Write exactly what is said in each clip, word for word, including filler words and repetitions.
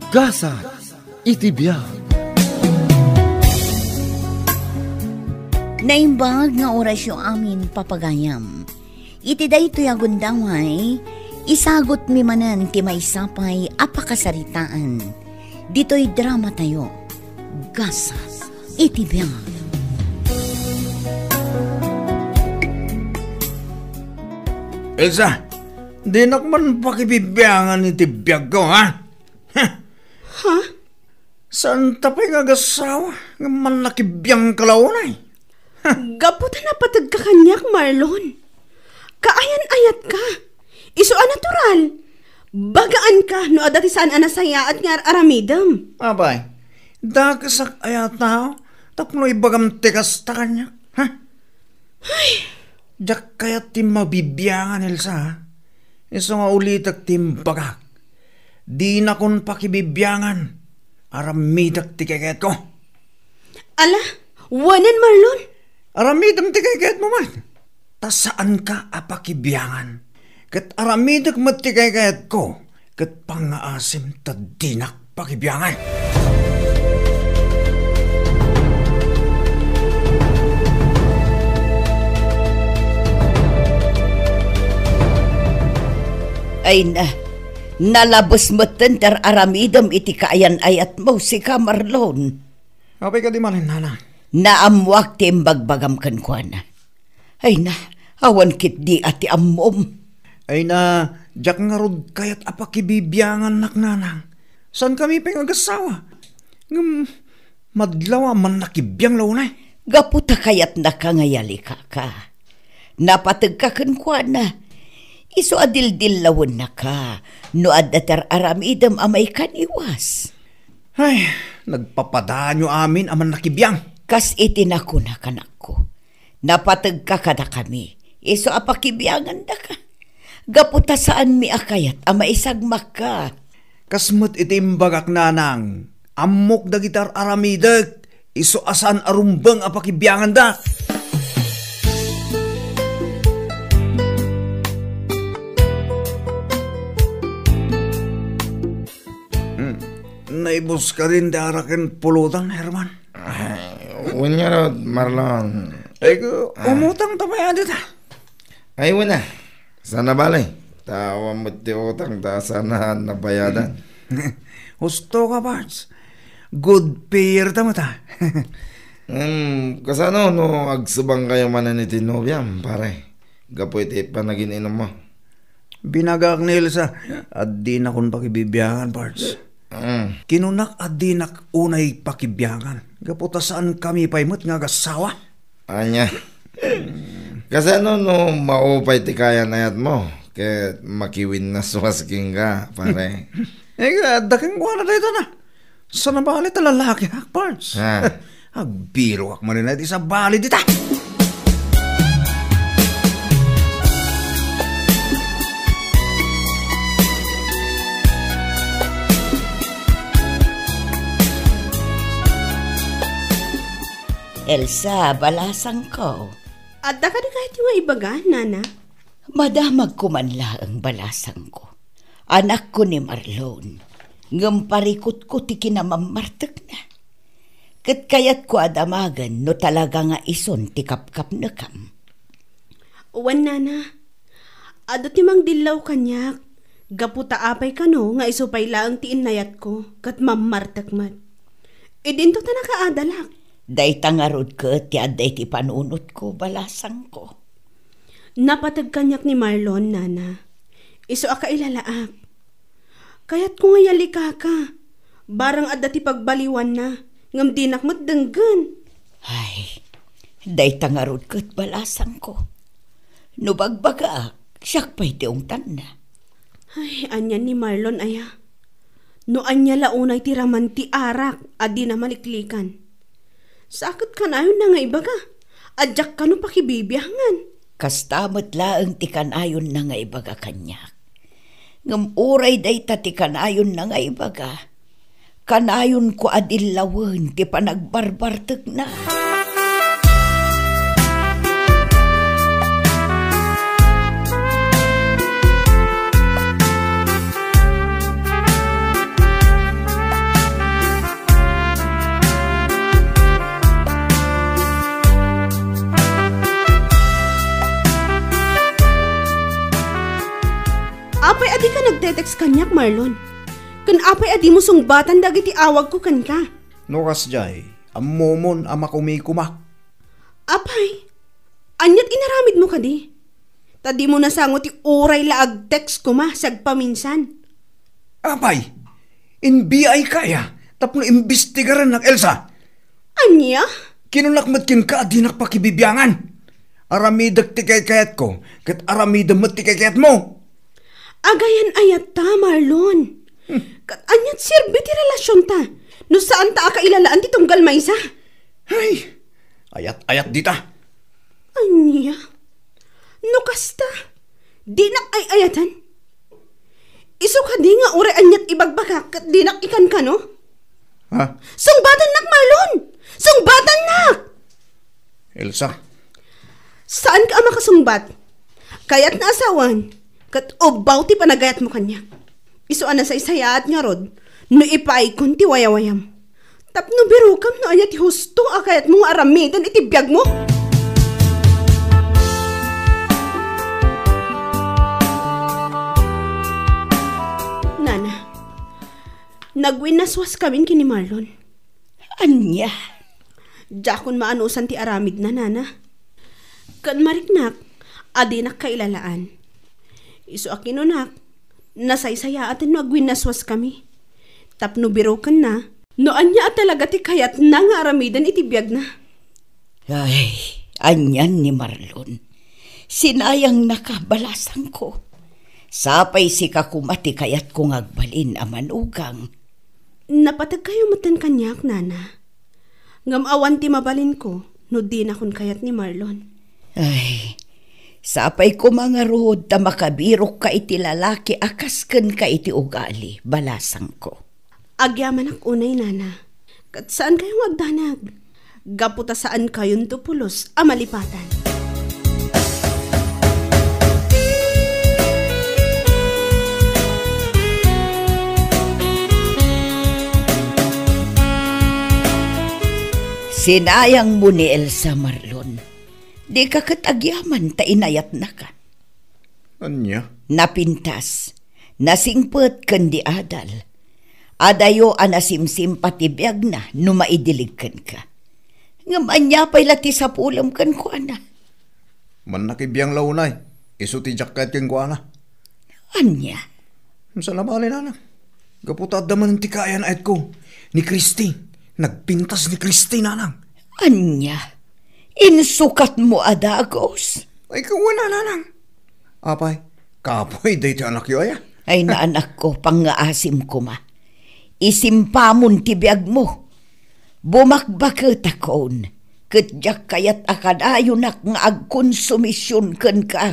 Gasat iti biag. Naimbag nga orasyo amin, papagayam. Iti daytoy a gundaway, isagutmi manen ti maysa pay a pakasaritaan. Ditoy dramatayo, Gasat iti biag. Elsa, dinak man pakibibiangan iti biagko, ha? Ha? Ha? Saan ta pay nga agasawa nga mannakibiang ka la unay? Gapu ta napategka kaniak, Marlon. Kaayan-ayatka. Isu a natural. Bagaanka no adda ti saan a nasayaat nga ar-aramidem. Apay, dakesak aya a tao tapno ibagam ti kasta kaniak, ha? Ay. Diak kayat ti mabibiangan, Elsa, ha? Isu nga ulitek ti imbagak. Dinakon pakibibiangan. Aramidek ti kaykayatko. Ala, wen, Marlon. Aramidem ti kaykayatmo met. Ta saanka a pakibiangan. Ket aramidek met ti kaykayatko. Ket pangngaasim ta dinak pakibiangan. Ay na, nalabes metten ti ar-aramidem iti kaayan-ayatmo, sika, Marlon. Apay kadi manen, nanang? Naammoak ti imbagbagam kenkuana. Ay na, awan ketdi a ti ammom. Ay na, diak ngarud kayat a pakibibiangannak, nanang. Saankami pay nga agassawa. Ngem, madlaw a mannakibiang la unay. Gapu ta kayatnaka nga yalikaka. Napategka kenkuana. Isu a dildillawennaka no adda ti ar-aramidem a maikaniwas. Ay, nagpapadaanyo amin a mannakibiang. Kas iti nakunak, anakko. Napategka kadakami. Isu a pakibiangandaka. Gapu ta saanmi a kayat a maisagmakka. Kas met iti imbagak, nanang, ammok dagiti ar-aramidek, isu a saan a rumbeng a pakibianganda. Hmm. Naibus kadin ti arak ken pulutan, Herman? Ay, wen ngarud, Marlon. Ay, ku-, ah, umutang ta pay dita. Ay, wen a. Saan a bale. Ta awan met ti utang ta saan a nabayadan. Husto ka, Pards. Good payer ta met, ah. Hmm, kasano no agsubangkayo manen iti nobiam, pare? Gapu iti panagin-inummo. Binagak ni Elsa, adinakon pakibibiangan, Pards. Mm. Kinunak a dinak unay pakibiangan. Gapu ta saankami pay met nga agassawa. Ania? Kasano no maupay ti kaayan-ayatmo ket makiwinnaswas kenka, pare? Eh, adda kenkuana dayta na. Saan a bale ta lalakiak, Pards. Ha? Agbiroak manen a di sabali dita. Elsa, balasangko. Adda kadi kayatyo nga ibaga, nana? Madamagko man laeng, balasangko. Anakko ni Marlon, ngem parikutko ti kinamammartekna. Ket kayatko a damagen no talaga nga isun ti kapkapnekam. Wen, nana, adda ti mangdillaw kaniak, gapu ta apay kano nga isu pay laeng ti innayatko ket mammartek met. Idinto ta nakaadalak. Dayta ngarud ket ti adda iti panunotko, balasangko. Napateg kaniak ni Marlon, nana. Isu a kailalaak. Kayatko nga yalikaka. Barang adda ti pagbaliwanna, ngem dinak met denggen. Ay, dayta ngarud ket balasangko. No bagbagaak, siak pay ti ungtanna. Ay, ania ni Marlon aya? No ania la unay ti raman ti arak a dina maliklikan. Sa ket kanayonna nga ibaga, a diak kano pakibibiangan. Kasta met laeng ti kanayonna nga ibaga kaniak. Ngem uray dayta ti kanayonna nga ibaga, kanayonko a dillawen ti panagbarbartekna. text kaniak, Marlon. Ken apay a dimo sungbatan dagiti awagko kenka? No kasdiay, ammomon a makumikumak. Apay, aniat inaramidmo kadi? Ta dimo nasango ti uray la agtext koma sagpaminsan. Apay, inbiay kaya tapno imbestigarannak, Elsa? Ania? Kinunak met kenka a dinak pakibibiangan. Aramidek ti kaykayatko, ket aramidem met ti kaykayatmo. Agayan-ayatta, Marlon. Hmm. Ket aniat serbi ti relasionta no saanta a kailalaan ti tunggal maysa? Ay, ayat-ayat dita. Ania? No kasta, dinak ay-ayatan? Isu kadi nga uray aniat ibagbagak ket dinak ikankano? Ha? Sungbatannak, Marlon! Sungbatannak! Elsa. Saanka a makasungbat. Kayatna a sawen, ket ubbaw ti panagayatmo kaniak. Isu a nasaysayaat ngarud no ipaikon ti wayawayam. Tapno birokam no ania ti husto a kayatmo nga aramiden iti biagmo. Nana, nagwinnaswaskamin ken ni Marlon. Ania? Diakon maanusan ti aramidna, Nana. Ken mariknak a dinak kailalaan. Isu a kinunak, nasaysayaaten no agwinnaswaskami. Tapno birokenna, no ania a talaga ti kayatna nga aramiden iti biagna. Ay, anian ni Marlon. Sinayangnaka, balasangko. Sapay sika koma ti kayatko nga agbalin a manugang. Napateg kayo metten kaniak, Nana. Ngem awan ti mabalinko no dinakon kayat ni Marlon. Ay, sapay koma ngarud ta makabirokka iti lalaki a kas kenka iti ugali, balasangko. Agyamanak unay, Nana. Ket saan kayo nga agdanag? Gapu ta saan kayonto pulos a malipatan. Sinayangmo ni Elsa, Marlon. Dika ket agyaman ta inayatnaka. Ania? Napintas, nasingpet ken di adal. Adayo a nasimsimpa ti biagna no maidilig kenka. Ngem ania pay la ti sapulem kenkuana? Mannakibiang la unay, isu ti diak kayat kenkuana. Ania? Saan a bale, Nana. Gapu ta adda manen ti kaayan-ayatko ni Christy. Nagpintas ni Christy, Nanang. Ania? Insukatmo a dagus? Ay, kawana, Nanang. Apay, kapoy daytoy anakyo aya? Ay, naanakko, pangngaasim koma. Isimpamon ti biagmo. Bumakbaketakon, ket diak kayat a kanayonak nga agkonsumision kenka.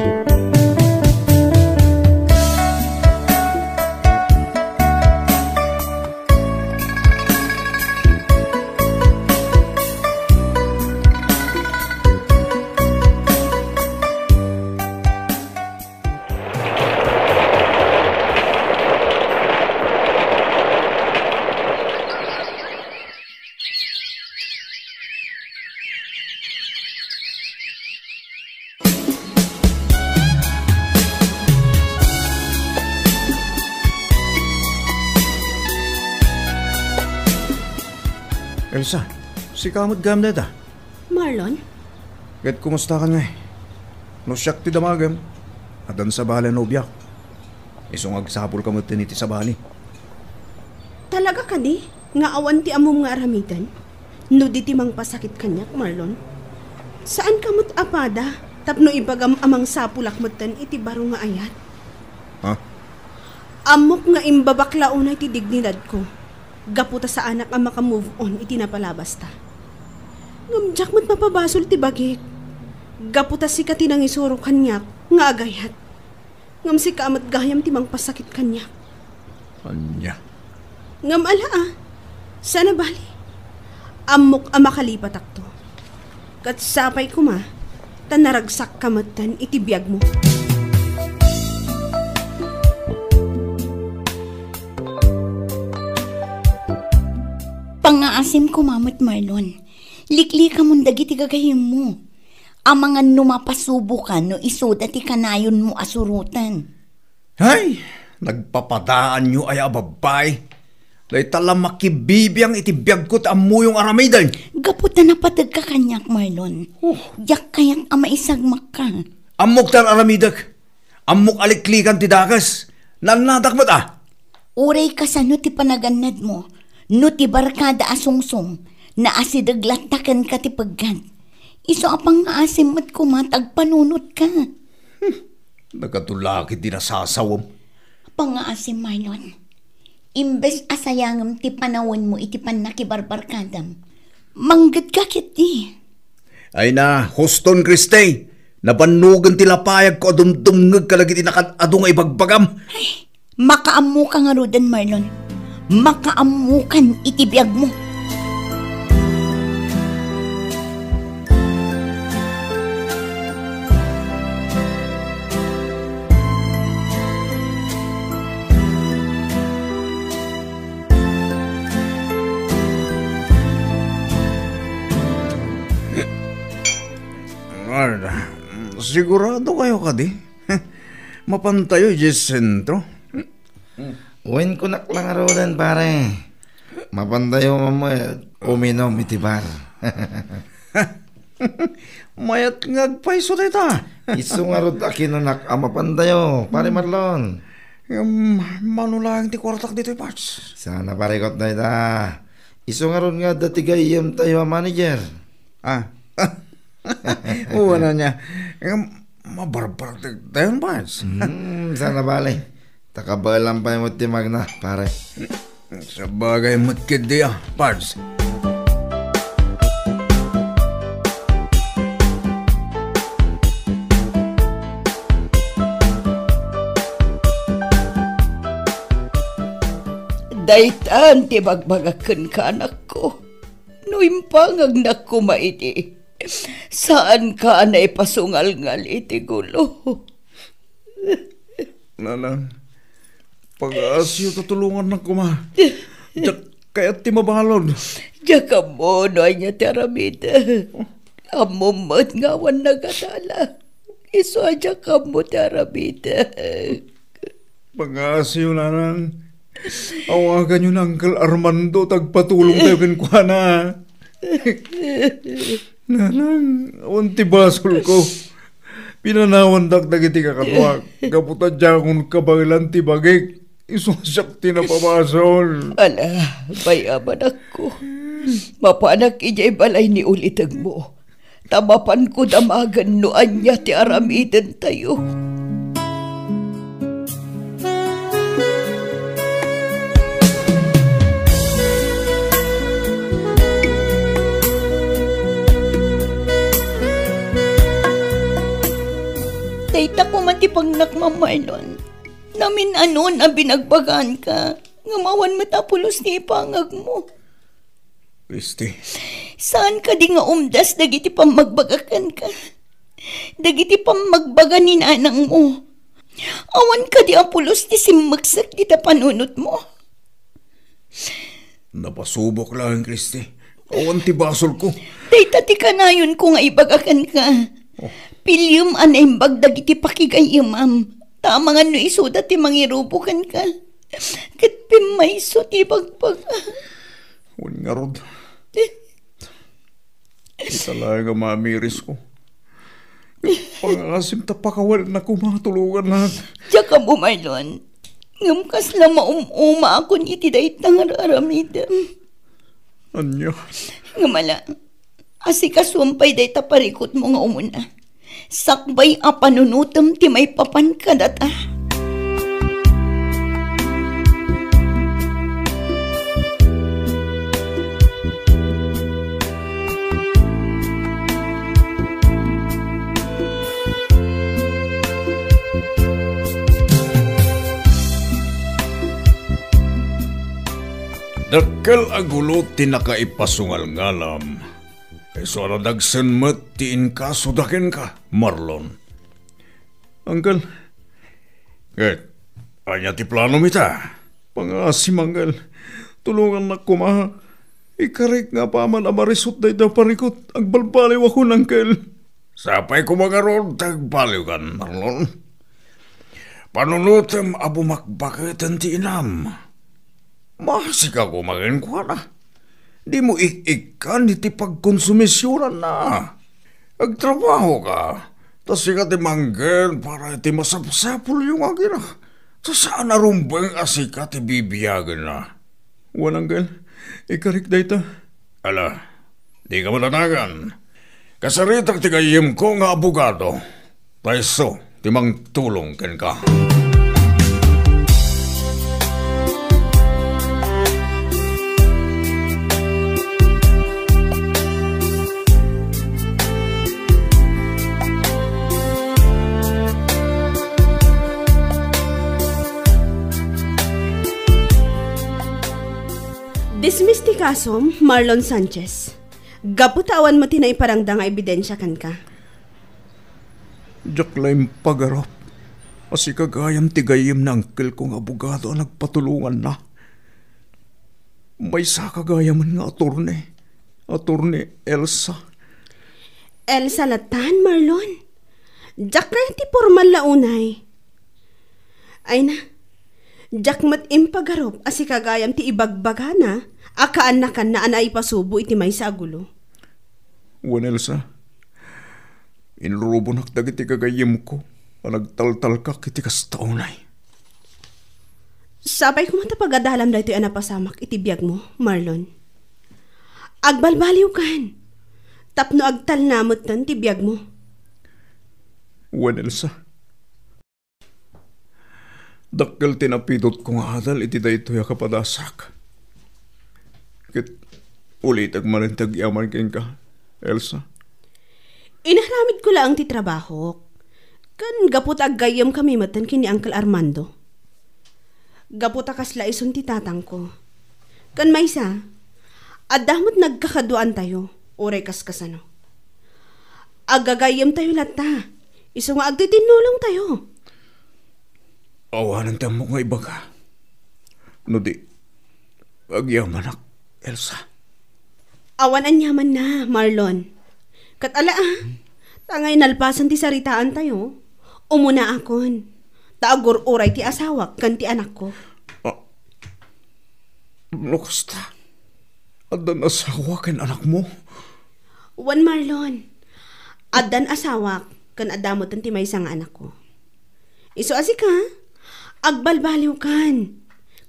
Elsa, sika met gayam dayta? Marlon? Ket kumustakan ngay? No siak ti damagem, addan sabali a nobiak. Isu nga agsapulka metten iti sabali. Talaga kadi nga awan ti ammom nga aramiden? No di ti mangpasakit kaniak, Marlon? Saanka met a pada tapno ibagam a mangsapulak metten iti baro nga ayat? Ha? Ammok nga imbabakla unay ti dignidadko gapu ta saanak a maka-move on iti napalabasta. Ngem diak met mapabasol ti bagik gapu ta sika ti nangisuro kaniak nga agayat. Ngem sika met gayam ti mangpasakit kaniak. Ania? Ngem ala a, saan a bali. Ammok a makalipatakto. Ket sapay koma, ta naragsakka metten iti biagmo. Pangngaasim koma met, Marlon. Liklikamon dagiti gagayyemmo. Amangan no mapasuboka no isuda ti kanayonmo a suroten. Ay, Nagpapadaanyo aya a babbai? Dayta la makibibiang iti biagko ti ammoyo nga aramiden. Gapu ta napategka kaniak, Marlon. Oh. Diak kayat a maisagmakka. Ammok ti ar-aramidek. Ammok a liklikan ti dakes. Naannadak met a. Uray kasano ti panagannadmo, no ti barkada a sungsong, naasideg latta kenka ti peggat. Isu a pangngaasim met koma ta agpanunotka. Hmm. Nagadu la ketdi nasasawem. Pangngaasim, Marlon. Imbes a sayangem ti panawenmo iti pannakibarbarkadam, manggetka ketdi. Ay na, huston, Christy. Nabannogen ti lapayagko a dumdumngeg kadagiti nakad-adu nga ibagbagam. Ay, makaammoka ngaruden, Marlon. Makaammokan iti biagmo. Sigurado kayo kadi? Mapantayo idiay sentro? Wen, kunak la ngaruden, pare. Mapantayo met uminom iti bar. Mayat nga agpayso dayta. Isu ngarud a kinunak a mapantayo, pare Marlon. Em, mano laeng ti kuartak ditoy, Pards? Saan a parikut dayta. Isu ngarud nga adda ti gayyemtayo a manager. Ah. Wen, ania. Em, mabarbartek dayon, Pards. Hmm, saan a bale. Ta kabaelan pay met ti magna, pare. Sabagay met ketdi a, Pards. Daytan ti bagbagak kenka, anakko. No impangagnak koma idi, saanka a naipasungalngal iti gulo. Nanang, pagaasiyo ta tulongannak koma. Diak kayat ti mabalud. Diak ammo no ania ti aramidek. Ammom met nga awan nagatala. Isu a diak ammo ti aramidek. Pangngaasim, nanang. Awaganyo ni Uncle Armando ta agpatulongtayo kenkuana. Nanang, awan ti basolko. Pinanawandak dagiti kakaduak gapu ta diakon kabaelan ti bagik. Isu a siak ti napabasol. Ala, bay-am, anakko. Mapanak idiay balay ni ulitegmo. Ta mapanko damagen no ania ti aramidentayo. Dayta koma ti pangnak, Ma'am Marlon. Namin-anon a binagbaganka, ngem awan met a pulos ti ipangagmo. Christy. Saan kadi nga umdas dagiti pammagbagak kenka? Dagiti pammagbaga ni nanangmo? Awan kadi a pulos ti simmeksek dita panunotmo? Napasubok laeng, Christy. Awan ti basolko. Dayta ti kanayonko nga ibaga kenka. Oh. Piliem a naimbag dagiti pakigayyemam. Ta amangan no isuda ti mangirubo kenka. Ket pimmayso ti ibagbaga. Wen ngarud. Ita laeng a mamirisko. Pangngaasim ta pakawanennak koma a tulongannak. Diak ammo, Marlon. Ngem kasla maum-umaakon iti dayta nga ar-aramidem. Ania? Ngem ala, asikasuem pay dayta parikutmo nga umuna. Sakbay a panunotem ti maipapan kadata. Dakkel a gulo ti nakaipasungalngalam. Isu a nadagsen met ti inkasoda kenka, Marlon. Uncle. Ket, ania ti planom ita? Pangngaasim, Uncle. Tulongannak koma. Ikarik nga apaman a marisut dayta parikut. Agbalbaliwakon, Uncle. Sapay koma ngarud ta agbaliwkan, Marlon. Panunotem a bumakbaketen ti inam. Maasika koma kenkuana. Dimo ik-ikkan iti pagkonsumisionanna. Agtrabahoka, ta sika ti manggen para iti masapsapulyo nga agina. Ta saan a rumbeng a sika ti bibiagenna. Wen, Angel, ikarik dayta. Ala, dika madanagan. Kasaritak ti gayyemko nga abogado. Ta isu ti mangtulong kenka. Dismiss ti kasom, Marlon Sanchez. Gapu ta awan met ti naiparangda nga ebidensia kenka. Diak la impagarup a sika gayam ti gayyem ni angkelko nga abogado a nagpatulonganna. Maysaka gayamen nga atorne, Atorne Elsa. Elsa latan, Marlon. Diak kayat ti pormal la unay. Ay na, diak met impagarup a sika gayam ti ibagbagana a kaannakanna a naipasubo iti maysa a gulo. Wen, Elsa, inrubonak dagiti gagayyemko a nagtaltalkak iti kasta unay. Sapay koma ta pagadalam daytoy a napasamak iti biagmo, Marlon. Agbalbaliwkan tapno agtalna metten ti biagmo. Wen, Elsa. Dakkel ti napidutko nga adal iti daytoy a kapadasak. Ket ulitek manen ti agyaman kenka, Elsa. Inaramidko laeng ti trabahok. Ken gapu ta aggayyemkami metten ken ni Uncle Armando. Gapu ta kasla isun ti tatangko. Ken maysa, adda met nagkakaduaantayo, uray kaskasano. Agagayyemtayo latta, isu nga agtitinnulongtayo. Awanen ti ammok nga ibaga. No di, agyamanak, Elsa. Awan aniamanna, Marlon. Ket ala, a, ta nga inalpasan ti saritaantayo, umunaakon, ta agur-uray ti asawak ken ti anakko. Ah, no kasta, addan asawa ken anakmo? Wen, Marlon. Addan asawak ken adda metten ti maysa nga anakko. Isu a sika, agbalbaliwkan,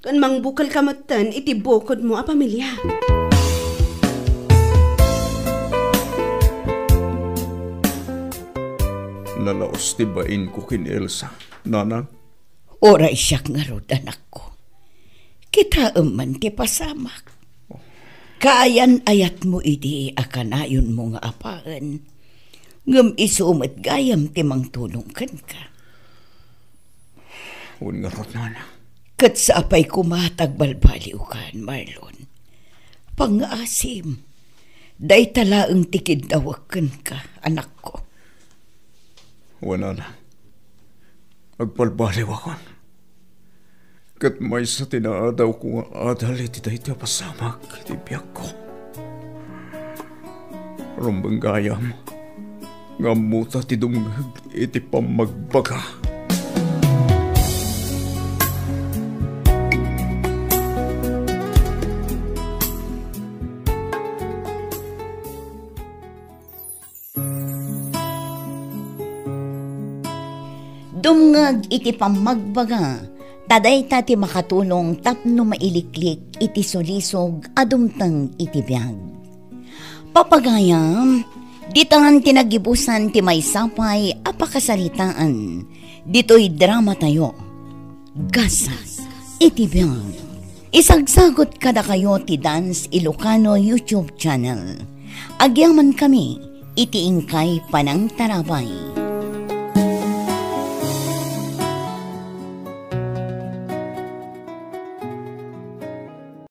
ken mangbukelka metten iti bukodmo a pamilia. Nalaos ti bainko ken Elsa, nanang. Uray siak ngarud, anakko. Kitaem man ti pasamak. Kaayan-ayatmo idi a kanayonmo nga apaen, ngem isu met gayam ti mangtulong kenka. Wen ngarud, nana. Ket sapay koma ta agbalbaliwkan, Marlon. Pangngaasim, dayta laeng ti kiddawek kenka, anakko. Wen, nana. Agbalbaliwakon. Ket maysa ti naadawko nga adal iti daytoy a pasamak iti biagko. Rumbeng gayam nga ammota ti dumngeg iti pammagbaga. Dumngeg iti pammagbaga, ta dayta ti makatulong tapno mailiklik iti sulisog a dumteng iti biag. Papagayam, ditan ti nagibusan ti maysa pay a pakasaritaan ditoy dramatayo. Gasat iti biag. Isagsagut kadakayo ti Dance Ilocano YouTube channel. Agyamankami iti inkay panangtarabay.